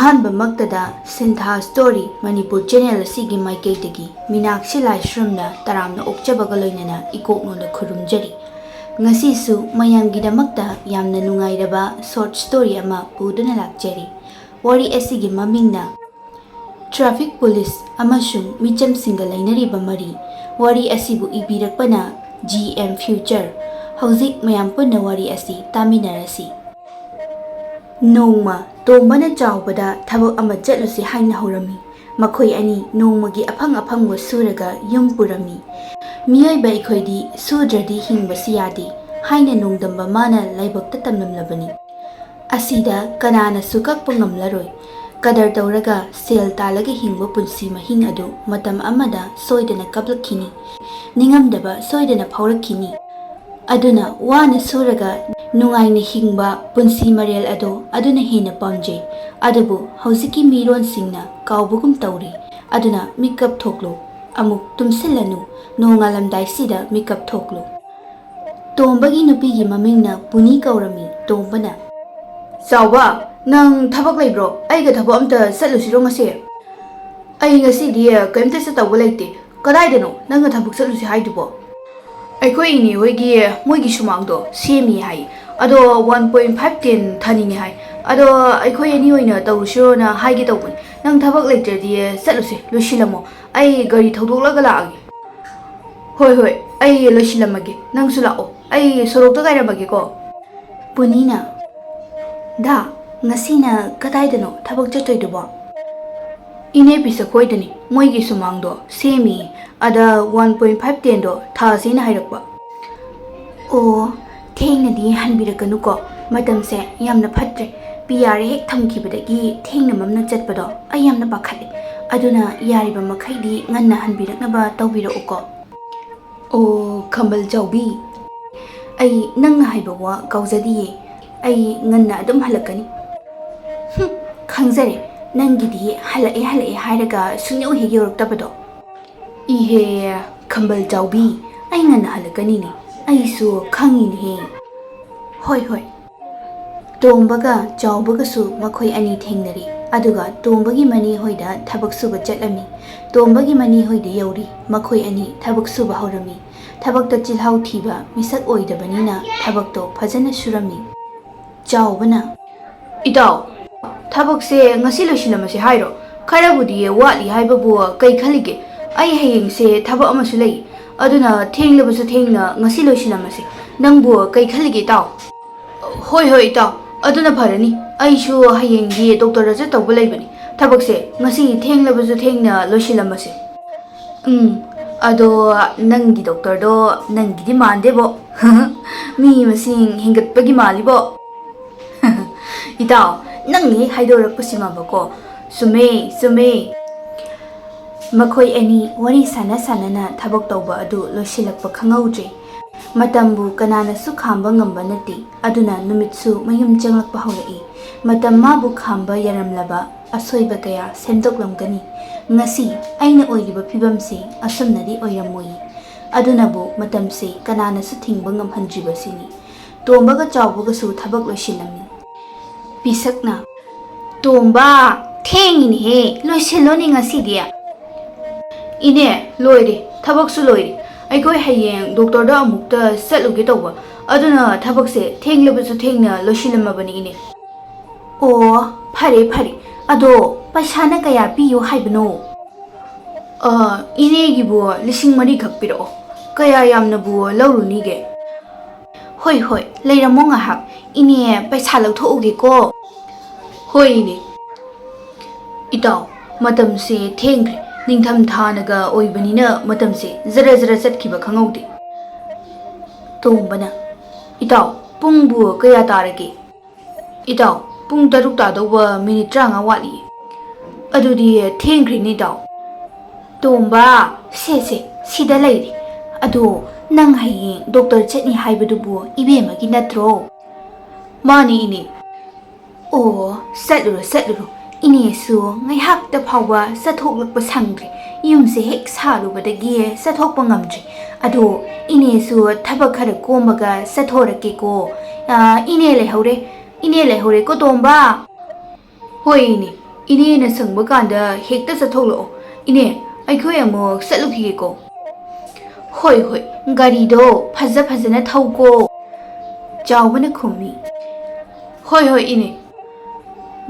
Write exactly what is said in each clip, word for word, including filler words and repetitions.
ꯑꯍꯥꯟꯕꯃꯛꯇꯗ ꯁꯤꯟꯊꯥ story Manipur channel ꯑꯁꯤꯒꯤ ꯃꯥꯏꯀꯩꯗꯒꯤ ꯃꯤꯅꯥꯛꯁꯤ ꯂꯥꯏꯁ꯭ꯔꯝꯅ ꯇꯔꯥꯝꯅ ꯑꯣꯛꯆꯕꯒ ꯂꯣꯏꯅꯅ ꯏꯀꯣꯛꯅꯣꯟꯗ ꯈꯨꯔꯨꯝꯖꯔꯤ꯫ ꯉꯁꯤꯁꯨ ꯃꯌꯥꯝꯒꯤꯗꯃꯛꯇ ꯌꯥꯝꯅ ꯅꯨꯡꯉꯥꯏꯔꯕ ꯁꯣꯔꯠ ꯁ꯭ꯇꯣꯔꯤ ꯑꯃ ꯄꯨꯗꯨꯅ ꯂꯥꯛꯆꯔꯤ꯫ ꯋꯥꯔꯤ ꯑꯁꯤꯒꯤ ꯃꯃꯤꯡꯅ ꯇ꯭ꯔꯥꯐꯤꯛ ꯄꯨꯂꯤꯁ ꯑꯃꯁꯨꯡ ꯃꯤꯆꯝꯁꯤꯡꯒ ꯂꯩꯅꯔꯤꯕ ꯃꯔꯤ꯫ ꯋꯥꯔꯤ ꯑꯁꯤꯕꯨ ꯏꯕꯤꯔꯛꯄꯅ ꯖꯤ ꯑꯦꯝ ꯐ꯭ꯌꯨꯆꯔ꯫ ꯍꯧꯖꯤꯛ ꯃꯌꯥꯝ ꯄꯨꯟꯅ ꯋꯥꯔꯤ ꯑꯁꯤ ꯇꯥꯃꯤꯟꯅꯔꯁꯤ꯫ ꯅꯣꯡꯃ ꯇꯣꯝꯕꯅ ꯆꯥꯎꯕꯗ ꯊꯕꯛ ꯑꯃ ꯆꯠꯂꯨꯁꯤ ꯍꯥꯏꯅ ꯍꯧꯔꯝꯃꯤ꯫ ꯃꯈꯣꯏ ꯑꯅꯤ ꯅꯣꯡꯃꯒꯤ ꯑꯐꯪ ꯑꯐꯪꯕ ꯁꯨꯔꯒ ꯌꯨꯝ ꯄꯨꯔꯝꯃꯤ꯫ ꯃꯤꯑꯣꯏꯕ ꯑꯩꯈꯣꯏꯗꯤ ꯁꯨꯗ꯭ꯔꯗꯤ ꯍꯤꯡꯕꯁꯨ ꯌꯥꯗꯦ ꯍꯥꯏꯅ ꯅꯣꯡꯗꯝꯕ ꯃꯥꯅ ꯂꯥꯏꯕꯛꯇ ꯇꯝꯂꯝꯂꯕꯅꯤ꯫ ꯑꯁꯤꯗ ꯀꯅꯥꯅꯁꯨ ꯀꯛꯄ ꯉꯝꯂꯔꯣꯏ꯫ ꯀꯗꯔ ꯇꯧꯔꯒ ꯁꯦꯜ ꯇꯥꯜꯂꯒ ꯍꯤꯡꯕ ꯄꯨꯟꯁꯤ ꯃꯍꯤꯡ ꯑꯗꯨ ꯃꯇꯝ ꯑꯃꯗ ꯁꯣꯏꯗꯅ ꯀꯞꯂꯛꯈꯤꯅꯤ꯫ ꯅꯤꯡꯉꯝꯗꯕ ꯁꯣꯏꯗꯅ ꯐꯥꯎꯔꯛꯈꯤꯅꯤ꯫ ꯑꯗꯨꯅ ꯋꯥꯅ ꯁꯨꯔꯒ ꯅꯨꯡꯉꯥꯏꯅ ꯍꯤꯡꯕ ꯄꯨꯟꯁꯤ ꯃꯔꯦꯜ ꯑꯗꯣ ꯑꯗꯨꯅ ꯍꯦꯟꯅ ꯄꯥꯝꯖꯩ꯫ ꯑꯗꯨꯕꯨ ꯍꯧꯖꯤꯛꯀꯤ ꯃꯤꯔꯣꯟꯁꯤꯡꯅ ꯀꯥꯎꯕꯒꯨꯝ ꯇꯧꯔꯤ꯫ ꯑꯗꯨꯅ ꯃꯤꯀꯞ ꯊꯣꯛꯂꯨ꯫ ꯑꯃꯨꯛ ꯇꯨꯝꯁꯤꯜꯂꯅꯨ꯫ ꯅꯣꯡꯉꯥꯜꯂꯝꯗꯥꯏꯁꯤꯗ ꯃꯤꯀꯞ ꯊꯣꯛꯂꯨ꯫ ꯇꯣꯝꯕꯒꯤ ꯅꯨꯄꯤꯒꯤ ꯃꯃꯤꯡꯅ ꯄꯨꯅꯤ ꯀꯧꯔꯝꯃꯤ꯫ ꯇꯣꯝꯕꯅ, "ꯆꯥꯎꯕ, ꯅꯪ ꯊꯕꯛ ꯂꯩꯕ꯭ꯔꯣ? ꯑꯩꯒ ꯊꯕꯛ ꯑꯝꯇ ꯆꯠꯂꯨꯁꯤꯔꯣ ꯉꯁꯤ?" "ꯑꯩ ꯉꯁꯤꯗꯤ ꯀꯔꯤꯝꯇ ꯆꯠꯇꯧꯕ ꯂꯩꯇꯦ꯫ ꯀꯗꯥꯏꯗꯅꯣ ꯅꯪꯅ ꯊꯕꯛ ꯆꯠꯂꯨꯁꯤ ꯍꯥꯏꯗꯨꯕꯣ?" "ꯑꯩꯈꯣꯏ ꯏꯅꯦ ꯍꯣꯏꯒꯤ ꯃꯣꯏꯒꯤ ꯁꯨꯃꯥꯡꯗꯣ ꯁꯦꯝꯃꯤ ꯍꯥꯏ꯫ ꯑꯗꯣ ꯋꯥꯟ ꯄꯣꯏꯟ ꯐꯥꯏꯚ ꯇꯦꯟ ꯊꯥꯅꯤꯡꯉꯦ ꯍꯥꯏ꯫ ꯑꯗꯣ ꯑꯩꯈꯣꯏ ꯑꯅꯤ ꯑꯣꯏꯅ ꯇꯧꯔꯨꯁꯤꯔꯣꯅ ꯍꯥꯏꯒꯦ ꯇꯧꯕꯅꯤ꯫ ꯅꯪ ꯊꯕꯛ ꯂꯩꯇ꯭ꯔꯗꯤ ꯆꯠꯂꯨꯁꯦ, ꯂꯣꯏꯁꯤꯜꯂꯝꯃꯣ꯫ ꯑꯩ ꯒꯥꯔꯤ ꯊꯧꯗꯣꯛꯂꯒ ꯂꯥꯛꯑꯒꯦ꯫" "ꯍꯣꯏ, ꯍꯣꯏ, ꯑꯩ ꯂꯣꯏꯁꯤꯜꯂꯝꯃꯒꯦ꯫ ꯅꯪꯁꯨ ꯂꯥꯛꯑꯣ꯫ ꯑꯩ ꯁꯣꯔꯣꯛꯇ ꯉꯥꯏꯔꯝꯃꯒꯦꯀꯣ꯫" ꯄꯨꯅꯤꯅ, "ꯗꯥ, ꯉꯁꯤꯅ ꯀꯗꯥꯏꯗꯅꯣ ꯊꯕꯛ ꯆꯠꯇꯣꯏꯗꯨꯕꯣ?" "ꯏꯅꯦ ꯄꯤꯁꯛ ꯈꯣꯏꯗꯅꯤ꯫ ꯃꯣꯏꯒꯤ ꯁꯨꯃꯥꯡꯗꯣ ꯁꯦꯝꯃꯤ꯫ ꯑꯗ ꯋꯥꯟ ꯄꯣꯏꯟ ꯐꯥꯏꯚ ꯇꯦꯟꯗꯣ ꯊꯥꯁꯦꯅ ꯍꯥꯏꯔꯛꯄ꯫" "ꯑꯣ, ꯊꯦꯡꯅꯗꯤ ꯍꯟꯕꯤꯔꯛꯀꯅꯨꯀꯣ꯫ ꯃꯇꯝꯁꯦ ꯌꯥꯝꯅ ꯐꯠꯇ꯭ꯔꯦ꯫ ꯄꯤ ꯑꯥꯔ ꯍꯦꯛ ꯊꯝꯈꯤꯕꯗꯒꯤ ꯊꯦꯡꯅ ꯃꯝꯅ ꯆꯠꯄꯗꯣ ꯑꯩ ꯌꯥꯝꯅ ꯄꯥꯈꯠꯂꯦ꯫ ꯑꯗꯨꯅ ꯌꯥꯔꯤꯕ ꯃꯈꯩꯗꯤ ꯉꯟꯅ ꯍꯟꯕꯤꯔꯛꯅꯕ ꯇꯧꯕꯤꯔꯛꯎꯀꯣ꯫" "ꯑꯣ, ꯈꯝꯕꯜ ꯆꯥꯎꯕꯤ, ꯑꯩ ꯅꯪꯅ ꯍꯥꯏꯕ ꯋꯥ ꯀꯥꯎꯖꯗꯤꯌꯦ꯫ ꯑꯩ ꯉꯟꯅ ꯑꯗꯨꯝ ꯍꯜꯂꯛꯀꯅꯤ꯫" "ꯍꯨꯝ, ꯈꯪꯖꯔꯦ꯫ ꯅꯪꯒꯤꯗꯤ ꯍꯜꯂꯛꯑꯦ ꯍꯜꯂꯛꯑꯦ ꯍꯥꯏꯔꯒ ꯁꯨꯡꯌꯧ ꯍꯦꯛ ꯌꯧꯔꯛꯇꯕꯗꯣ꯫" "ꯏꯍꯦ, ꯈꯝꯕꯜ ꯆꯥꯎꯕꯤ, ꯑꯩ ꯉꯟꯅ ꯍꯜꯂꯛꯀꯅꯤꯅꯦ꯫ ꯑꯩꯁꯨ ꯈꯪꯉꯤꯅꯦꯍꯦ꯫" "ꯍꯣꯏ, ꯍꯣꯏ꯫" ꯇꯣꯝꯕꯒ ꯆꯥꯎꯕꯒꯁꯨ ꯃꯈꯣꯏ ꯑꯅꯤ ꯊꯦꯡꯅꯔꯦ꯫ ꯑꯗꯨꯒ ꯇꯣꯝꯕꯒꯤ ꯃꯅꯦ ꯍꯣꯏꯗ ꯊꯕꯛ ꯁꯨꯕ ꯆꯠꯂꯝꯃꯤ꯫ ꯇꯣꯝꯕꯒꯤ ꯃꯅꯦ ꯍꯣꯏꯗ ꯌꯧꯔꯤ꯫ ꯃꯈꯣꯏ ꯑꯅꯤ ꯊꯕꯛ ꯁꯨꯕ ꯍꯧꯔꯝꯃꯤ꯫ ꯊꯕꯛꯇ ꯆꯤꯜꯍꯥꯎ ꯊꯤꯕ ꯃꯤꯁꯛ ꯑꯣꯏꯗꯕꯅꯤꯅ ꯊꯕꯛꯇꯣ ꯐꯖꯅ ꯁꯨꯔꯝꯃꯤ꯫ ꯆꯥꯎꯕꯅ, "ꯏꯇꯥꯎ, ꯊꯕꯛꯁꯦ ꯉꯁꯤ ꯂꯣꯏꯁꯤꯜꯂꯝꯃꯁꯦ ꯍꯥꯏꯔꯣ? ꯈꯔꯕꯨꯗꯤ ꯋꯥꯠꯂꯤ ꯍꯥꯏꯕꯕꯨ ꯀꯩ ꯈꯜꯂꯤꯒꯦ? ꯑꯩ ꯍꯌꯦꯡꯁꯦ ꯊꯕꯛ ꯑꯃꯁꯨ ꯂꯩ꯫ ꯑꯗꯨꯅ ꯊꯦꯡꯂꯕꯁꯨ ꯊꯦꯡꯅ ꯉꯁꯤ ꯂꯣꯏꯁꯤꯜꯂꯝꯃꯁꯦ꯫ ꯅꯪꯕꯨ ꯀꯩ ꯈꯜꯂꯤꯒꯦ ꯏꯇꯥꯎ?" "ꯍꯣꯏ, ꯍꯣꯏ ꯏꯇꯥꯎ, ꯑꯗꯨꯅ ꯐꯔꯅꯤ꯫ ꯑꯩꯁꯨ ꯍꯌꯦꯡꯗꯤ ꯗꯣꯛꯇꯔꯗ ꯆꯠꯇꯧꯕ ꯂꯩꯕꯅꯤ꯫ ꯊꯕꯛꯁꯦ ꯉꯁꯤ ꯊꯦꯡꯂꯕꯁꯨ ꯊꯦꯡꯅ ꯂꯣꯏꯁꯤꯜꯂꯝꯃꯁꯦ꯫" "ꯎꯝ, ꯑꯗꯣ ꯅꯪꯒꯤ ꯗꯣꯛꯇꯔꯗꯣ ꯅꯪꯒꯤꯗꯤ ꯃꯥꯟꯗꯦꯕꯣ꯫ ꯃꯤ ꯃꯁꯤꯡ ꯍꯦꯟꯒꯠꯄꯒꯤ ꯃꯥꯜꯂꯤꯕꯣ꯫" "ꯏꯇꯥꯎ, ꯅꯪꯅ ꯍꯦꯛ ꯍꯥꯏꯗꯣꯔꯛꯄꯁꯤꯃꯕꯀꯣ꯫ ꯆꯨꯝꯃꯦ, ꯆꯨꯝꯃꯦ꯫" ꯃꯈꯣꯏ ꯑꯅꯤ ꯋꯥꯔꯤ ꯁꯥꯟꯅ ꯁꯥꯟꯅꯅ ꯊꯕꯛ ꯇꯧꯕ ꯑꯗꯨ ꯂꯣꯏꯁꯤꯜꯂꯛꯄ ꯈꯪꯍꯧꯗ꯭ꯔꯦ꯫ ꯃꯇꯝꯕꯨ ꯀꯅꯥꯅꯁꯨ ꯈꯥꯝꯕ ꯉꯝꯕ ꯅꯠꯇꯦ꯫ ꯑꯗꯨꯅ ꯅꯨꯃꯤꯠꯁꯨ ꯃꯌꯨꯝ ꯆꯪꯂꯛꯄ ꯍꯧꯔꯛꯏ꯫ ꯃꯇꯝ ꯃꯥꯕꯨ ꯈꯥꯝꯕ ꯌꯥꯔꯝꯂꯕ ꯑꯁꯣꯏꯕ ꯀꯌꯥ ꯁꯦꯝꯗꯣꯛꯂꯝꯒꯅꯤ꯫ ꯉꯁꯤ ꯑꯩꯅ ꯑꯣꯏꯔꯤꯕ ꯐꯤꯕꯝꯁꯤ ꯑꯁꯨꯝꯅꯗꯤ ꯑꯣꯏꯔꯝꯃꯣꯏ꯫ ꯑꯗꯨꯅꯕꯨ ꯃꯇꯝꯁꯤ ꯀꯅꯥꯅꯁꯨ ꯊꯤꯡꯕ ꯉꯝꯍꯟꯗ꯭ꯔꯤꯕꯁꯤꯅꯤ꯫ ꯇꯣꯝꯕꯒ ꯆꯥꯎꯕꯒꯁꯨ ꯊꯕꯛ ꯂꯣꯏꯁꯤꯜꯂꯝꯃꯤ꯫ ꯄꯤꯁꯛꯅ, "ꯇꯣꯝꯕ, ꯊꯦꯡꯉꯤꯅꯦꯍꯦ, ꯂꯣꯏꯁꯤꯜꯂꯣꯅꯦ ꯉꯁꯤꯗꯤ꯫" "ꯏꯅꯦ, ꯂꯣꯏꯔꯦ, ꯊꯕꯛꯁꯨ ꯂꯣꯏꯔꯦ꯫ ꯑꯩꯈꯣꯏ ꯍꯌꯦꯡ ꯗꯣꯛꯇꯔꯗ ꯑꯃꯨꯛꯇ ꯆꯠꯂꯨꯒꯦ ꯇꯧꯕ, ꯑꯗꯨꯅ ꯊꯕꯛꯁꯦ ꯊꯦꯡꯂꯕꯁꯨ ꯊꯦꯡꯅ ꯂꯣꯏꯁꯤꯜꯂꯝꯃꯕꯅꯤ ꯏꯅꯦ꯫" "ꯑꯣ, ꯐꯔꯦ ꯐꯔꯦ, ꯑꯗꯣ ꯄꯩꯁꯥꯅ ꯀꯌꯥ ꯄꯤꯌꯨ ꯍꯥꯏꯕꯅꯣ?" "ꯑ, ꯏꯅꯦꯒꯤꯕꯨ ꯂꯤꯁꯤꯡ ꯃꯔꯤꯈꯛ ꯄꯤꯔꯛꯑꯣ꯫ ꯀꯌꯥ ꯌꯥꯝꯅꯕꯨ ꯂꯧꯔꯨꯅꯤꯒꯦ?" "ꯍꯣꯏ ꯍꯣꯏ, ꯂꯩꯔꯝꯃꯣ ꯉꯥꯏꯍꯥꯛ꯫ ꯏꯅꯦ, ꯄꯩꯁꯥ ꯂꯧꯊꯣꯛꯎꯒꯦꯀꯣ꯫" "ꯍꯣꯏ ꯏꯅꯦ꯫" "ꯏꯇꯥꯎ, ꯃꯇꯝꯁꯦ ꯊꯦꯡꯈ꯭ꯔꯦ꯫ ꯅꯤꯡꯊꯝ ꯊꯥꯅꯒ ꯑꯣꯏꯕꯅꯤꯅ ꯃꯇꯝꯁꯦ ꯖꯔ ꯖꯔ ꯆꯠꯈꯤꯕ ꯈꯪꯍꯧꯗꯦ꯫" ꯇꯣꯝꯕꯅ, "ꯏꯇꯥꯎ, ꯄꯨꯡꯕꯨ ꯀꯌꯥ ꯇꯥꯔꯒꯦ?" "ꯏꯇꯥꯎ, ꯄꯨꯡ ꯇꯔꯨꯛ ꯇꯥꯗꯧꯕ ꯃꯤꯅꯤꯠ ꯇꯔꯥꯃꯉꯥ ꯋꯥꯠꯂꯤꯌꯦ꯫" "ꯑꯗꯨꯗꯤ ꯊꯦꯡꯈ꯭ꯔꯦꯅꯦ ꯏꯇꯥꯎ꯫" "ꯇꯣꯝꯕ, ꯁꯦ ꯁꯦ, ꯁꯤꯗ ꯂꯩꯔꯦ꯫ ꯑꯗꯣ ꯅꯪ ꯍꯌꯦꯡ ꯗꯣꯛꯇꯔ ꯆꯠꯅꯤ ꯍꯥꯏꯕꯗꯨꯕꯨ ꯏꯕꯦꯝꯃꯒꯤ ꯅꯠꯇ꯭ꯔꯣ?" "ꯃꯥꯅꯤ ꯏꯅꯦ꯫" "ꯑꯣ, ꯆꯠꯂꯨꯔꯣ, ꯆꯠꯂꯨꯔꯣ꯫ ꯏꯅꯦꯁꯨ ꯉꯥꯏꯍꯥꯛꯇ ꯐꯥꯎꯕ ꯆꯠꯊꯣꯛꯂꯛꯄ ꯁꯪꯗ꯭ꯔꯦ꯫ ꯌꯨꯝꯁꯦ ꯍꯦꯛ ꯁꯥꯔꯨꯕꯗꯒꯤ ꯆꯠꯊꯣꯛꯄ ꯉꯝꯗ꯭ꯔꯦ꯫ ꯑꯗꯣ ꯏꯅꯦꯁꯨ ꯊꯕꯛ ꯈꯔ ꯀꯣꯝꯕꯒ ꯆꯠꯊꯣꯔꯛꯀꯦꯀꯣ꯫ ꯑꯥ, ꯏꯅꯦ ꯂꯩꯍꯧꯔꯦ, ꯏꯅꯦ ꯂꯩꯍꯧꯔꯦꯀꯣ ꯇꯣꯝꯕ꯫" ꯍꯣꯏ ꯏꯅꯦ, ꯏꯅꯦꯅ ꯁꯪꯕ ꯀꯥꯟꯗ ꯍꯦꯛꯇ ꯆꯠꯊꯣꯛꯂꯛꯑꯣ꯫ ꯏꯅꯦ, ꯑꯩꯈꯣꯏ ꯑꯃꯨꯛ ꯆꯠꯂꯨꯈꯤꯒꯦꯀꯣ꯫ ꯍꯣꯏ ꯍꯣꯏ, ꯒꯥꯔꯤꯗꯣ ꯐꯖ ꯐꯖꯅ ꯊꯧꯀꯣ꯫ ꯆꯥꯎꯕꯅ ꯈꯨꯝꯃꯤ, ꯍꯣꯏ ꯍꯣꯏ ꯏꯅꯦ꯫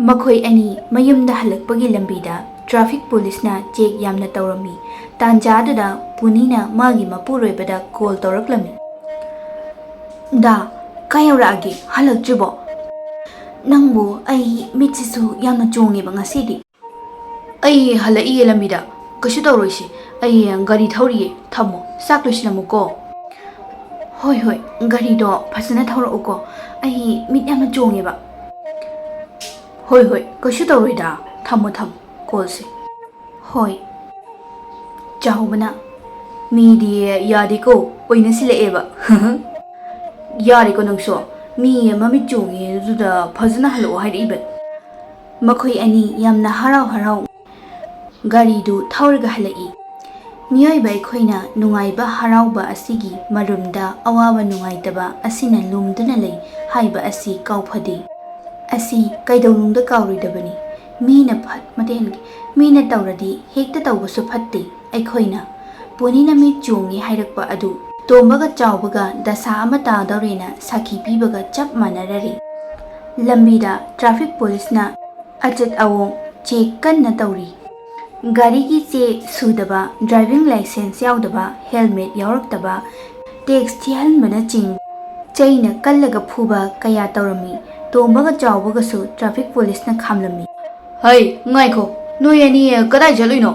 ꯃꯈꯣꯏ ꯑꯅꯤ ꯃꯌꯨꯝꯗ ꯍꯜꯂꯛꯄꯒꯤ ꯂꯝꯕꯤꯗ ꯇ꯭ꯔꯥꯐꯤꯛ ꯄꯨꯂꯤꯁꯅ ꯆꯦꯛ ꯌꯥꯝꯅ ꯇꯧꯔꯝꯃꯤ꯫ ꯇꯥꯟꯖꯥꯗꯨꯗ ꯄꯨꯅꯤꯅ ꯃꯥꯒꯤ ꯃꯄꯨꯔꯣꯏꯕꯗ ꯀꯣꯜ ꯇꯧꯔꯛꯂꯝꯃꯤ꯫ ꯗꯥ, ꯀꯥꯏ ꯌꯧꯔꯛꯑꯒꯦ? ꯍꯜꯂꯛꯇ꯭ꯔꯤꯕꯣ? ꯅꯪꯕꯨ ꯑꯩ ꯃꯤꯠꯁꯤꯁꯨ ꯌꯥꯝꯅ ꯆꯣꯡꯉꯦꯕ ꯉꯁꯤꯗꯤ꯫ ꯑꯩ ꯍꯜꯂꯛꯏꯌꯦ ꯂꯝꯕꯤꯗ꯫ ꯀꯩꯁꯨ ꯇꯧꯔꯣꯏꯁꯦ꯫ ꯑꯩ ꯒꯥꯔꯤ ꯊꯧꯔꯤꯌꯦ꯫ ꯊꯝꯃꯣ꯫ ꯆꯥꯛ ꯂꯣꯏꯁꯤꯜꯂꯝꯃꯨꯀꯣ꯫ ꯍꯣꯏ ꯍꯣꯏ, ꯒꯥꯔꯤꯗꯣ ꯐꯖꯅ ꯊꯧꯔꯛꯎꯀꯣ꯫ ꯑꯩ ꯃꯤꯠ ꯌꯥꯝꯅ ꯆꯣꯡꯉꯦꯕ꯫ ꯍꯣꯏ ꯍꯣꯏ, ꯀꯩꯁꯨ ꯇꯧꯔꯣꯏꯗ꯫ ꯊꯝꯃꯣ ꯊꯝꯃꯣ ꯀꯣꯜꯁꯦ꯫ ꯍꯣꯏ꯫ ꯆꯥꯎꯕꯅ, ꯃꯤꯗꯤ ꯌꯥꯗꯦꯀꯣ, ꯑꯣꯏꯅ ꯁꯤꯜꯂꯛꯑꯦꯕ꯫ ꯌꯥꯔꯦꯀꯣ ꯅꯪꯁꯨ꯫ ꯃꯤ ꯃꯃꯤꯠ ꯆꯣꯡꯉꯦ ꯑꯗꯨꯗ ꯐꯖꯅ ꯍꯜꯂꯛꯑꯣ ꯍꯥꯏꯔꯛꯏꯕ꯫ ꯃꯈꯣꯏ ꯑꯅꯤ ꯌꯥꯝꯅ ꯍꯔꯥꯎ ꯍꯔꯥꯎ ꯒꯥꯔꯤꯗꯨ ꯊꯧꯔꯒ ꯍꯜꯂꯛꯏ꯫ ꯃꯤꯑꯣꯏꯕ ꯑꯩꯈꯣꯏꯅ ꯅꯨꯡꯉꯥꯏꯕ ꯍꯔꯥꯎꯕ ꯑꯁꯤꯒꯤ ꯃꯔꯨꯝꯗ ꯑꯋꯥꯕ ꯅꯨꯡꯉꯥꯏꯇꯕ ꯑꯁꯤꯅ ꯂꯨꯝꯗꯨꯅ ꯂꯩ ꯍꯥꯏꯕ ꯑꯁꯤ ꯀꯥꯎꯐꯗꯦ꯫ ꯑꯁꯤ ꯀꯩꯗꯧꯅꯨꯡꯗ ꯀꯥꯎꯔꯣꯏꯗꯕꯅꯤ꯫ ꯃꯤꯅ ꯐꯠ-, ꯃꯇꯦꯟ-, ꯃꯤꯅ ꯇꯧꯔꯗꯤ ꯍꯦꯛꯇ ꯇꯧꯕꯁꯨ ꯐꯠꯇꯦ꯫ ꯑꯩꯈꯣꯏꯅ ꯄꯨꯅꯤꯅ ꯃꯤꯠ ꯆꯣꯡꯉꯤ ꯍꯥꯏꯔꯛꯄ ꯑꯗꯨ ꯇꯣꯝꯕꯒ ꯆꯥꯎꯕꯒ ꯗꯁꯥ ꯑꯃ ꯇꯥꯗꯧꯔꯦꯅ ꯁꯥꯈꯤ ꯄꯤꯕꯒ ꯆꯞ ꯃꯥꯟꯅꯔꯔꯤ꯫ ꯂꯝꯕꯤꯗ ꯇ꯭ꯔꯥꯐꯤꯛ ꯄꯨꯂꯤꯁꯅ ꯑꯆꯠ ꯑꯋꯣꯡ ꯆꯦꯛ ꯀꯟꯅ ꯇꯧꯔꯤ꯫ ꯒꯥꯔꯤꯒꯤ ꯆꯦ ꯁꯨꯗꯕ, ꯗ꯭ꯔꯥꯏꯚꯤꯡ ꯂꯥꯏꯁꯦꯟꯁ ꯌꯥꯎꯗꯕ, ꯍꯦꯜꯃꯦꯠ ꯌꯥꯎꯔꯛꯇꯕ, ꯇꯦꯛꯁ ꯊꯤꯍꯟꯕꯅꯆꯤꯡꯕ ꯆꯩꯅ ꯀꯜꯂꯒ ꯐꯨꯕ ꯀꯌꯥ ꯇꯧꯔꯝꯃꯤ꯫ ꯇꯣꯝꯕꯒ ꯆꯥꯎꯕꯒꯁꯨ ꯇ꯭ꯔꯥꯐꯤꯛ ꯄꯨꯂꯤꯁꯅ ꯈꯥꯝꯂꯝꯃꯤ꯫ ꯍꯩ, ꯉꯥꯏꯈꯣ, ꯅꯣꯏ ꯑꯅꯤ ꯀꯗꯥꯏ ꯆꯠꯂꯨꯏꯅꯣ?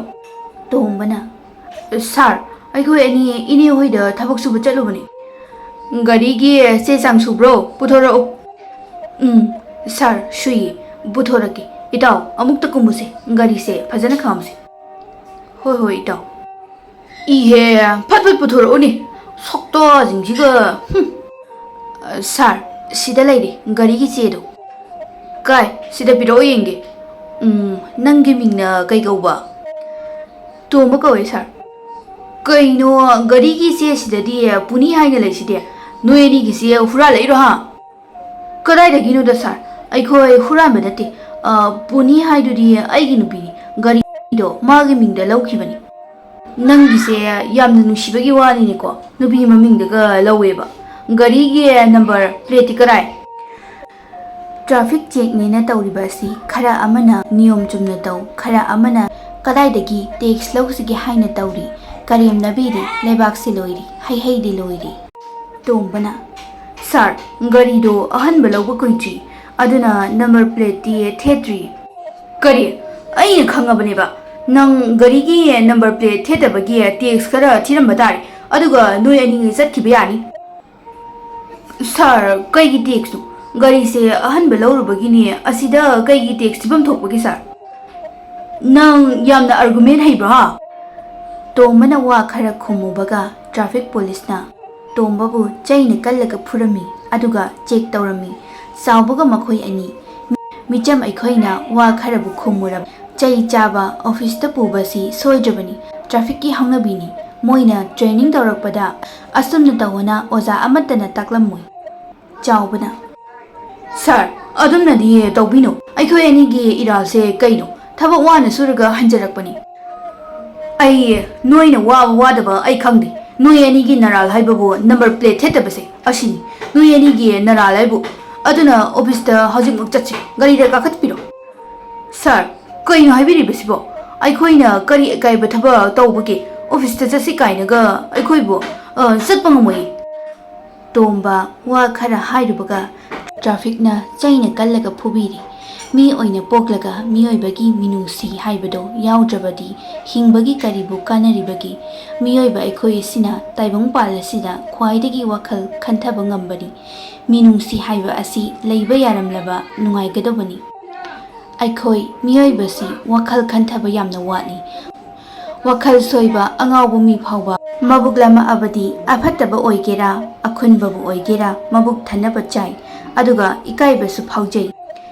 ꯇꯣꯝꯕꯅ, ꯁꯥꯔ, ꯑꯩꯈꯣꯏ ꯑꯅꯤ ꯏꯅꯦ ꯍꯣꯏꯗ ꯊꯕꯛ ꯁꯨꯕ ꯆꯠꯂꯨꯕꯅꯤ꯫ ꯒꯥꯔꯤꯒꯤ ꯆꯦ ꯆꯥꯡ ꯁꯨꯕ꯭ꯔꯣ? ꯄꯨꯊꯣꯔꯛꯎ꯫ ꯎꯝ, ꯁꯥꯔ, ꯁꯨꯏꯌꯦ꯫ ꯄꯨꯊꯣꯔꯛꯀꯦ꯫ ꯏꯇꯥꯎ, ꯑꯃꯨꯛꯇ ꯀꯨꯝꯃꯨꯁꯦ꯫ ꯒꯥꯔꯤꯁꯦ ꯐꯖꯅ ꯈꯥꯝꯁꯦ꯫ ꯍꯣꯏ, ꯍꯣꯏ, ꯏꯇꯥꯎ꯫ ꯏꯍꯦ, ꯐꯠ ꯐꯠ ꯄꯨꯊꯣꯔꯛꯎꯅꯦ꯫ ꯁꯛꯇꯥꯁꯤꯡꯁꯤꯒ꯫ ꯍꯨꯝ꯫ ꯁꯥꯔ, ꯁꯤꯗ ꯂꯩꯔꯦ, ꯒꯥꯔꯤꯒꯤ ꯆꯦꯗꯣ꯫ ꯀꯥꯏ, ꯁꯤꯗ ꯄꯤꯔꯛꯑꯣ ꯌꯦꯡꯒꯦ꯫ ꯎꯝ, ꯅꯪꯒꯤ ꯃꯤꯡꯅ ꯀꯩ ꯀꯧꯕ? ꯇꯣꯝꯕ ꯀꯧꯋꯦ, ꯁꯥꯔ꯫ ꯀꯩꯅꯣ, ꯒꯥꯔꯤꯒꯤ ꯆꯦꯁꯤꯗꯗꯤ ꯄꯨꯅꯤ ꯍꯥꯏꯅ ꯂꯩꯁꯤꯗꯤ? ꯅꯣꯏ ꯑꯅꯤꯒꯤꯁꯦ ꯍꯨꯔꯥꯜꯂꯛꯏꯔꯣ, ꯍꯥ? ꯀꯗꯥꯏꯗꯒꯤꯅꯣꯗ, ꯁꯥꯔ? ꯑꯩꯈꯣꯏ ꯍꯨꯔꯥꯟꯕ ꯅꯠꯇꯦ꯫ ꯑ, ꯄꯨꯅꯤ ꯍꯥꯏꯗꯨꯗꯤ ꯑꯩꯒꯤ ꯅꯨꯄꯤꯅꯤ꯫ ꯒꯥꯔꯤꯗꯣ ꯃꯥꯒꯤ ꯃꯤꯡꯗ ꯂꯧꯈꯤꯕꯅꯤ꯫ ꯅꯪꯒꯤꯁꯦ ꯌꯥꯝꯅ ꯅꯨꯡꯁꯤꯕꯒꯤ ꯋꯥꯅꯤꯅꯦꯀꯣ, ꯅꯨꯄꯤ ꯃꯃꯤꯡꯗꯒ ꯂꯧꯋꯦꯕ꯫ ꯒꯥꯔꯤꯒꯤ ꯅꯝꯕꯔ ꯄ꯭ꯂꯦꯠꯇꯤ ꯀꯔꯥꯏ? ꯇ꯭ꯔꯥꯐꯤꯛ ꯆꯦꯛꯅꯦꯅ ꯇꯧꯔꯤꯕ ꯑꯁꯤ ꯈꯔ ꯑꯃꯅ ꯅꯤꯌꯣꯝ ꯆꯨꯝꯅ ꯇꯧ, ꯈꯔ ꯑꯃꯅ ꯀꯗꯥꯏꯗꯒꯤ ꯇꯦꯛꯁ ꯂꯧꯁꯤꯒꯦ ꯍꯥꯏꯅ ꯇꯧꯔꯤ꯫ ꯀꯔꯦꯝꯅꯕꯤꯔꯤ, ꯂꯩꯕꯥꯛꯁꯤ ꯂꯣꯏꯔꯤ, ꯍꯩꯍꯩꯗꯤ ꯂꯣꯏꯔꯤ꯫ ꯇꯣꯝꯕꯅ, "ꯁꯥꯔ, ꯒꯥꯔꯤꯗꯣ ꯑꯍꯟꯕ ꯂꯧꯕ ꯀꯨꯏꯗ꯭ꯔꯤ, ꯑꯗꯨꯅ ꯅꯝꯕꯔ ꯄ꯭ꯂꯦꯠꯇꯤ ꯊꯦꯠꯇ꯭ꯔꯤ꯫" "ꯀꯔꯤ? ꯑꯩꯅ ꯈꯪꯉꯕꯅꯦꯕ, ꯅꯪ ꯒꯥꯔꯤꯒꯤ ꯅꯝꯕꯔ ꯄ꯭ꯂꯦꯠ ꯊꯦꯠꯇꯕꯒꯤ ꯇꯦꯛꯁ ꯈꯔ ꯊꯤꯔꯝꯕ ꯇꯥꯔꯦ, ꯑꯗꯨꯒ ꯅꯣꯏ ꯑꯅꯤ ꯆꯠꯈꯤꯕ ꯌꯥꯅꯤ꯫" "ꯁꯥꯔ, ꯀꯩꯒꯤ ꯇꯦꯛꯁꯅꯣ? ꯒꯥꯔꯤꯁꯦ ꯑꯍꯟꯕ ꯂꯧꯔꯨꯕꯒꯤꯅꯦ꯫ ꯑꯁꯤꯗ ꯀꯩꯒꯤ ꯇꯦꯛꯁ ꯊꯤꯐꯝ ꯊꯣꯛꯄꯒꯦ, ꯁꯥꯔ? ꯅꯪ ꯌꯥꯝꯅ ꯑꯥꯔꯒꯨꯃꯦꯟ ꯍꯩꯕ꯭ꯔꯣ, ꯍꯥ?" ꯇꯣꯝꯕꯅ ꯋꯥ ꯈꯔ ꯈꯨꯝꯃꯨꯕꯒ ꯇ꯭ꯔꯥꯐꯤꯛ ꯄꯨꯂꯤꯁꯅ ꯇꯣꯝꯕꯕꯨ ꯆꯩꯅ ꯀꯜꯂꯒ ꯐꯨꯔꯝꯃꯤ, ꯑꯗꯨꯒ ꯆꯦꯛ ꯇꯧꯔꯝꯃꯤ꯫ ꯆꯥꯎꯕꯒ ꯃꯈꯣꯏ ꯑꯅꯤ꯫ ꯃꯤꯆꯝ ꯑꯩꯈꯣꯏꯅ ꯋꯥ ꯈꯔꯕꯨ ꯈꯨꯝꯃꯨꯔꯕ꯫ ꯆꯩ ꯆꯥꯕ ꯑꯣꯐꯤꯁꯇ ꯄꯨꯕꯁꯤ ꯁꯣꯏꯗ꯭ꯔꯕꯅꯤ, ꯇ꯭ꯔꯥꯐꯤꯛꯀꯤ ꯍꯧꯅꯕꯤꯅꯤ꯫ ꯃꯣꯏꯅ ꯇ꯭ꯔꯦꯅꯤꯡ ꯇꯧꯔꯛꯄꯗ ꯑꯁꯨꯝꯅ ꯇꯧꯑꯣꯅ ꯑꯣꯖꯥ ꯑꯃꯠꯇꯅ ꯇꯥꯛꯂꯝꯃꯣꯏ꯫ ꯆꯥꯎꯕꯅ, "ꯁꯥꯔ, ꯑꯗꯨꯝꯅꯗꯤ ꯇꯧꯕꯤꯅꯨ꯫ ꯑꯩꯈꯣꯏ ꯑꯅꯤꯒꯤ ꯏꯔꯥꯜꯁꯦ ꯀꯩꯅꯣ? ꯊꯕꯛ ꯋꯥꯅ ꯁꯨꯔꯒ ꯍꯟꯖꯔꯛꯄꯅꯤ꯫ ꯑꯩ, ꯅꯣꯏꯅ ꯋꯥꯕ ꯋꯥꯗꯕ ꯑꯩ ꯈꯪꯗꯦ꯫ ꯅꯣꯏ ꯑꯅꯤꯒꯤ ꯅꯔꯥꯜ ꯍꯥꯏꯕꯕꯨ ꯅꯝꯕꯔ ꯄ꯭ꯂꯦꯠ ꯊꯦꯠꯇꯕꯁꯦ ꯑꯁꯤꯅꯤ꯫ ꯅꯣꯏ ꯑꯅꯤꯒꯤ ꯅꯔꯥꯜ ꯍꯥꯏꯕꯨ꯫ ꯑꯗꯨꯅ ꯑꯣꯐꯤꯁꯇ ꯍꯧꯖꯤꯛꯃꯛ ꯆꯠꯁꯤ꯫ ꯒꯥꯔꯤꯗ ꯀꯥꯈꯠꯄꯤꯔꯣ꯫" "ꯁꯥꯔ, ꯀꯩꯅꯣ ꯍꯥꯏꯕꯤꯔꯤꯕꯁꯤꯕꯣ? ꯑꯩꯈꯣꯏꯅ ꯀꯔꯤ ꯑꯀꯥꯏꯕ ꯊꯕꯛ ꯇꯧꯕꯒꯦ? ꯑꯣꯐꯤꯁꯇ ꯆꯠꯁꯤ ꯀꯥꯏꯅꯒ ꯑꯩꯈꯣꯏꯕꯨ, ꯑ, ꯆꯠꯄ ꯉꯝꯃꯣꯏꯌꯦ꯫" ꯇꯣꯝꯕ ꯋꯥ ꯈꯔ ꯍꯥꯏꯔꯨꯕꯒ ꯇ꯭ꯔꯥꯐꯤꯛꯅ ꯆꯩꯅ ꯀꯜꯂꯒ ꯐꯨꯕꯤꯔꯤ꯫ ꯃꯤ ꯑꯣꯏꯅ ꯄꯣꯛꯂꯒ ꯃꯤꯑꯣꯏꯕꯒꯤ ꯃꯤꯅꯨꯡꯁꯤ ꯍꯥꯏꯕꯗꯣ ꯌꯥꯎꯗ꯭ꯔꯕꯗꯤ ꯍꯤꯡꯕꯒꯤ ꯀꯔꯤꯕꯨ ꯀꯥꯟꯅꯔꯤꯕꯒꯦ? ꯃꯤꯑꯣꯏꯕ ꯑꯩꯈꯣꯏ ꯑꯁꯤꯅ ꯇꯥꯏꯕꯪ ꯄꯥꯜ ꯑꯁꯤꯗ ꯈ꯭ꯋꯥꯏꯗꯒꯤ ꯋꯥꯈꯜ ꯈꯟꯊꯕ ꯉꯝꯕꯅꯤ꯫ ꯃꯤꯅꯨꯡꯁꯤ ꯍꯥꯏꯕ ꯑꯁꯤ ꯂꯩꯕ ꯌꯥꯔꯝꯂꯕ ꯅꯨꯡꯉꯥꯏꯒꯗꯧꯕꯅꯤ꯫ ꯑꯩꯈꯣꯏ ꯃꯤꯑꯣꯏꯕꯁꯤ ꯋꯥꯈꯜ ꯈꯟꯊꯕ ꯌꯥꯝꯅ ꯋꯥꯠꯂꯤ꯫ ꯋꯥꯈꯜ ꯁꯣꯏꯕ ꯑꯉꯥꯎꯕ ꯃꯤ ꯐꯥꯎꯕ ꯃꯕꯨꯛ ꯂꯥꯝꯃꯛꯑꯕꯗꯤ ꯑꯐꯠꯇꯕ ꯑꯣꯏꯒꯦꯔꯥ, ꯑꯈꯨꯟꯕꯕꯨ ꯑꯣꯏꯒꯦꯔꯥ, ꯃꯕꯨꯛ ꯊꯟꯅꯕ ꯆꯥꯏ, ꯑꯗꯨꯒ ꯏꯀꯥꯏꯕꯁꯨ ꯐꯥꯎꯖꯩ꯫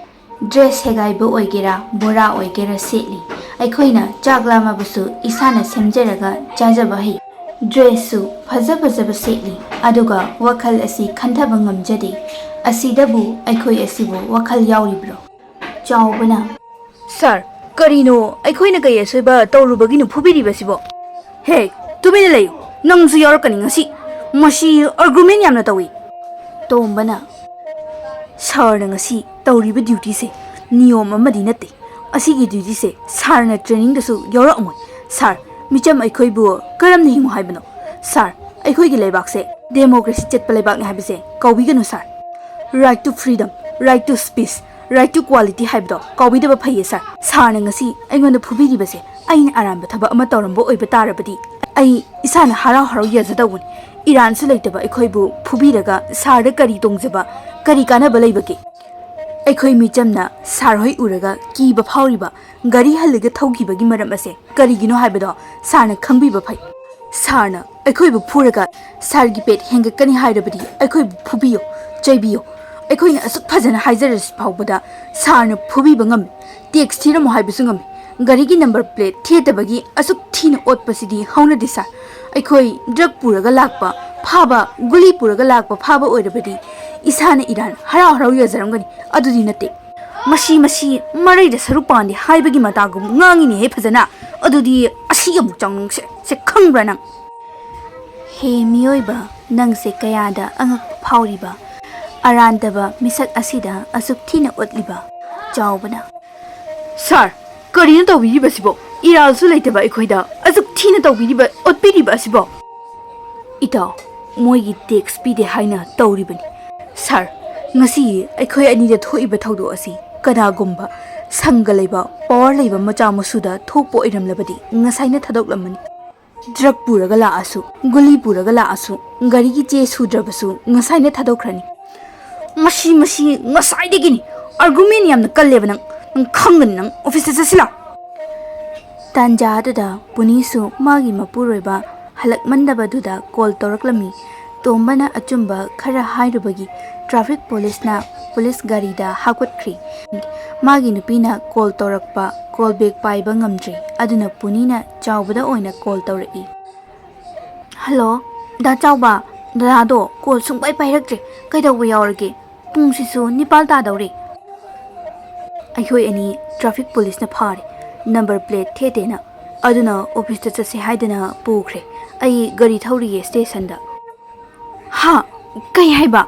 ꯗ꯭ꯔꯦꯁ ꯁꯦꯒꯥꯏꯕ ꯑꯣꯏꯒꯦꯔꯥ, ꯕꯣꯔꯥ ꯑꯣꯏꯒꯦꯔꯥ ꯁꯦꯠꯂꯤ꯫ ꯑꯩꯈꯣꯏꯅ ꯆꯥꯛ ꯂꯥꯝꯃꯕꯁꯨ ꯏꯁꯥꯅ ꯁꯦꯝꯖꯔꯒ ꯆꯥꯖꯕ ꯍꯩ꯫ ꯗ꯭ꯔꯦꯁꯁꯨ ꯐꯖ ꯐꯖꯕ ꯁꯦꯠꯂꯤ, ꯑꯗꯨꯒ ꯋꯥꯈꯜ ꯑꯁꯤ ꯈꯟꯊꯕ ꯉꯝꯖꯗꯦ꯫ ꯑꯁꯤꯗꯕꯨ ꯑꯩꯈꯣꯏ ꯑꯁꯤꯕꯨ ꯋꯥꯈꯜ ꯌꯥꯎꯔꯤꯕ꯭ꯔꯣ? ꯆꯥꯎꯕꯅ, "ꯁꯥꯔ, ꯀꯔꯤꯅꯣ? ꯑꯩꯈꯣꯏꯅ ꯀꯩ ꯑꯁꯣꯏꯕ ꯇꯧꯔꯨꯕꯒꯤꯅꯣ ꯐꯨꯕꯤꯔꯤꯕꯁꯤꯕꯣ? ꯍꯦ, ꯇꯨꯃꯤꯟꯅ ꯂꯩꯌꯨ꯫ ꯅꯪꯁꯨ ꯌꯥꯎꯔꯛꯀꯅꯤ ꯉꯁꯤ꯫ ꯃꯁꯤ ꯑꯥꯔꯒꯨꯃꯦꯟ ꯌꯥꯝꯅ ꯇꯧꯏ꯫" ꯇꯣꯝꯕꯅ, "ꯁꯥꯔꯅ ꯉꯁꯤ ꯇꯧꯔꯤꯕ ꯗ꯭ꯌꯨꯇꯤꯁꯦ ꯅꯤꯌꯣꯝ ꯑꯃꯗꯤ ꯅꯠꯇꯦ꯫ ꯑꯁꯤꯒꯤ ꯗ꯭ꯌꯨꯇꯤꯁꯦ ꯁꯥꯔꯅ ꯇ꯭ꯔꯦꯅꯤꯡꯗꯁꯨ ꯌꯥꯎꯔꯛꯑꯝꯃꯣꯏ꯫ ꯁꯥꯔ, ꯃꯤꯆꯝ ꯑꯩꯈꯣꯏꯕꯨ ꯀꯔꯝꯅ ꯍꯤꯡꯉꯨ ꯍꯥꯏꯕꯅꯣ? ꯁꯥꯔ, ꯑꯩꯈꯣꯏꯒꯤ ꯂꯩꯕꯥꯛꯁꯦ ꯗꯦꯃꯣꯀ꯭ꯔꯦꯁꯤ ꯆꯠꯄ ꯂꯩꯕꯥꯛꯅꯤ ꯍꯥꯏꯕꯁꯦ ꯀꯥꯎꯕꯤꯒꯅꯨ ꯁꯥꯔ꯫ Right to freedom, right to speech, right to quality ꯍꯥꯏꯕꯗꯣ ꯀꯥꯎꯕꯤꯗꯕ ꯐꯩꯌꯦ ꯁꯥꯔ꯫ ꯁꯥꯔꯅ ꯉꯁꯤ ꯑꯩꯉꯣꯟꯗ ꯐꯨꯕꯤꯔꯤꯕꯁꯦ ꯑꯩꯅ ꯑꯔꯥꯟꯕ ꯊꯕꯛ ꯑꯃ ꯇꯧꯔꯝꯕ ꯑꯣꯏꯕ ꯇꯥꯔꯕꯗꯤ ꯑꯩ ꯏꯁꯥꯅ ꯍꯔꯥꯎ ꯍꯔꯥꯎ ꯌꯥꯖꯗꯧꯕꯅꯤ꯫ ꯏꯔꯥꯟꯁꯨ ꯂꯩꯇꯕ ꯑꯩꯈꯣꯏꯕꯨ ꯐꯨꯕꯤꯔꯒ ꯁꯥꯔꯗ ꯀꯔꯤ ꯇꯣꯡꯖꯕ, ꯀꯔꯤ ꯀꯥꯟꯅꯕ ꯂꯩꯕꯒꯦ? ꯑꯩꯈꯣꯏ ꯃꯤꯆꯝꯅ ꯁꯥꯔ ꯍꯣꯏ ꯎꯔꯒ ꯀꯤꯕ ꯐꯥꯎꯔꯤꯕ, ꯒꯥꯔꯤ ꯍꯜꯂꯒ ꯊꯧꯈꯤꯕꯒꯤ ꯃꯔꯝ ꯑꯁꯦ ꯀꯔꯤꯒꯤꯅꯣ ꯍꯥꯏꯕꯗꯣ ꯁꯥꯔꯅ ꯈꯪꯕꯤꯕ ꯐꯩ꯫ ꯁꯥꯔꯅ ꯑꯩꯈꯣꯏꯕꯨ ꯐꯨꯔꯒ ꯁꯥꯔꯒꯤ ꯄꯦꯠ ꯍꯦꯟꯒꯠꯀꯅꯤ ꯍꯥꯏꯔꯕꯗꯤ ꯑꯩꯈꯣꯏꯕꯨ ꯐꯨꯕꯤꯌꯨ, ꯆꯩꯕꯤꯌꯨ꯫ ꯑꯩꯈꯣꯏꯅ ꯑꯁꯨꯛ ꯐꯖꯅ ꯍꯥꯏꯖꯔꯁꯤ ꯐꯥꯎꯕꯗ ꯁꯥꯔꯅ ꯐꯨꯕꯤꯕ ꯉꯝꯃꯤ꯫ ꯇꯦꯛꯁ ꯊꯤꯔꯝꯃꯣ ꯍꯥꯏꯕꯁꯨ ꯉꯝꯃꯤ꯫ ꯒꯥꯔꯤꯒꯤ ꯅꯝꯕꯔ ꯄ꯭ꯂꯦꯠ ꯊꯦꯠꯇꯕꯒꯤ ꯑꯁꯨꯛ ꯊꯤꯅ ꯑꯣꯠꯄꯁꯤꯗꯤ ꯍꯧꯅꯗꯦ ꯁꯥꯔ꯫ ꯑꯩꯈꯣꯏ ꯗ꯭ꯔꯒ ꯄꯨꯔꯒ ꯂꯥꯛꯄ ꯐꯥꯕ, ꯒꯨꯂꯤ ꯄꯨꯔꯒ ꯂꯥꯛꯄ ꯐꯥꯕ ꯑꯣꯏꯔꯕꯗꯤ ꯏꯁꯥꯅ ꯏꯔꯥꯟ ꯍꯔꯥꯎ ꯍꯔꯥꯎ ꯌꯥꯖꯔꯝꯒꯅꯤ꯫ ꯑꯗꯨꯗꯤ ꯅꯠꯇꯦ꯫ ꯃꯁꯤ, ꯃꯁꯤ ꯃꯔꯩꯗ ꯁꯔꯨ ꯄꯥꯟꯗꯦ ꯍꯥꯏꯕꯒꯤ ꯃꯇꯥꯒꯨꯝ ꯉꯥꯡꯉꯤꯅꯦꯍꯦ ꯐꯖꯅ꯫ ꯑꯗꯨꯗꯤ ꯑꯁꯤ ꯑꯃꯨꯛ ꯆꯪꯁꯦ, ꯁꯦ ꯈꯪꯕ꯭ꯔꯥ ꯅꯪ?" "ꯍꯦ ꯃꯤꯑꯣꯏꯕ, ꯅꯪꯁꯦ ꯀꯌꯥꯗ ꯑꯉꯛꯄ ꯐꯥꯎꯔꯤꯕ? ꯑꯔꯥꯟꯗꯕ ꯃꯤꯁꯛ ꯑꯁꯤꯗ ꯑꯁꯨꯛ ꯊꯤꯅ ꯎꯠꯂꯤꯕ?" ꯆꯥꯎꯕꯅ, "ꯁꯥꯔ, ꯀꯔꯤꯅꯣ ꯇꯧꯕꯤꯔꯤꯕꯁꯤꯕꯣ? ꯏꯔꯥꯜꯁꯨ ꯂꯩꯇꯕ ꯑꯩꯈꯣꯏꯗ ꯑꯁꯨꯛ ꯊꯤꯅ ꯇꯧꯕꯤꯔꯤꯕ, ꯎꯠꯄꯤꯔꯤꯕ ꯑꯁꯤꯕꯣ?" "ꯏꯇꯥꯎ, ꯃꯣꯏꯒꯤ ꯇꯦꯛꯁ ꯄꯤꯗꯦ ꯍꯥꯏꯅ ꯇꯧꯔꯤꯕꯅꯤ꯫ ꯁꯥꯔ, ꯉꯁꯤ ꯑꯩꯈꯣꯏ ꯑꯅꯤꯗ ꯊꯣꯛꯏꯕ ꯊꯧꯗꯣꯛ ꯑꯁꯤ ꯀꯅꯥꯒꯨꯝꯕ ꯁꯪꯒ ꯂꯩꯕ, ꯄꯋꯥꯔ ꯂꯩꯕ ꯃꯆꯥ ꯃꯁꯨꯗ ꯊꯣꯛꯄ ꯑꯣꯏꯔꯝꯂꯕꯗꯤ ꯉꯁꯥꯏꯅ ꯊꯥꯗꯣꯛꯂꯝꯃꯅꯤ꯫ ꯗ꯭ꯔꯒ ꯄꯨꯔꯒ ꯂꯥꯛꯑꯁꯨ, ꯒꯨꯂꯤ ꯄꯨꯔꯒ ꯂꯥꯛꯑꯁꯨ, ꯒꯥꯔꯤꯒꯤ ꯆꯦ ꯁꯨꯗ꯭ꯔꯕꯁꯨ ꯉꯁꯥꯏꯅ ꯊꯥꯗꯣꯛꯈ꯭ꯔꯅꯤ꯫" "ꯃꯁꯤ, ꯃꯁꯤ ꯉꯁꯥꯏꯗꯒꯤꯅꯤ꯫ ꯑꯥꯔꯒꯨꯃꯦꯟ ꯌꯥꯝꯅ ꯀꯜꯂꯦꯕ ꯅꯪ꯫ ꯅꯪ ꯈꯪꯒꯅꯤ ꯅꯪ꯫ ꯑꯣꯐꯤꯁꯇ ꯆꯠꯁꯤ ꯂꯥꯎ꯫" ꯇꯥꯟꯖꯥ ꯑꯗꯨꯗ ꯄꯨꯅꯤꯁꯨ ꯃꯥꯒꯤ ꯃꯄꯨꯔꯣꯏꯕ ꯍꯜꯂꯛꯃꯟꯗꯕꯗꯨꯗ ꯀꯣꯜ ꯇꯧꯔꯛꯂꯝꯃꯤ꯫ ꯇꯣꯝꯕꯅ ꯑꯆꯨꯝꯕ ꯈꯔ ꯍꯥꯏꯔꯨꯕꯒꯤ ꯇ꯭ꯔꯥꯐꯤꯛ ꯄꯨꯂꯤꯁꯅ ꯄꯨꯂꯤꯁ ꯒꯥꯔꯤꯗ ꯍꯥꯞꯀꯠꯈ꯭ꯔꯤ꯫ ꯃꯥꯒꯤ ꯅꯨꯄꯤꯅ ꯀꯣꯜ ꯇꯧꯔꯛꯄ, ꯀꯣꯜ ꯕꯦꯛ ꯄꯥꯏꯕ ꯉꯝꯗ꯭ꯔꯤ꯫ ꯑꯗꯨꯅ ꯄꯨꯅꯤꯅ ꯆꯥꯎꯕꯗ ꯑꯣꯏꯅ ꯀꯣꯜ ꯇꯧꯔꯛꯏ꯫ "ꯍꯜꯂꯣ, ꯗꯥ ꯆꯥꯎꯕ, ꯗꯗꯥꯗꯣ ꯀꯣꯜ ꯁꯨꯡꯄꯥꯏ ꯄꯥꯏꯔꯛꯇ꯭ꯔꯦ꯫ ꯀꯩꯗꯧꯕ ꯌꯥꯎꯔꯒꯦ? ꯄꯨꯡꯁꯤꯁꯨ ꯅꯤꯄꯥꯜ ꯇꯥꯗꯧꯔꯦ꯫" ꯑꯩꯈꯣꯏ ꯑꯅꯤ ꯇ꯭ꯔꯥꯐꯤꯛ ꯄꯨꯂꯤꯁꯅ ꯐꯥꯔꯦ, ꯅꯝꯕꯔ ꯄ꯭ꯂꯦꯠ ꯊꯦꯠꯇꯦꯅ꯫ ꯑꯗꯨꯅ ꯑꯣꯐꯤꯁꯇ ꯆꯠꯁꯦ ꯍꯥꯏꯗꯅ ꯄꯨꯈ꯭ꯔꯦ꯫ ꯑꯩ ꯒꯥꯔꯤ ꯊꯧꯔꯤꯌꯦ ꯁ꯭ꯇꯦꯁꯟꯗ꯫ ꯍꯥ? ꯀꯩ ꯍꯥꯏꯕ?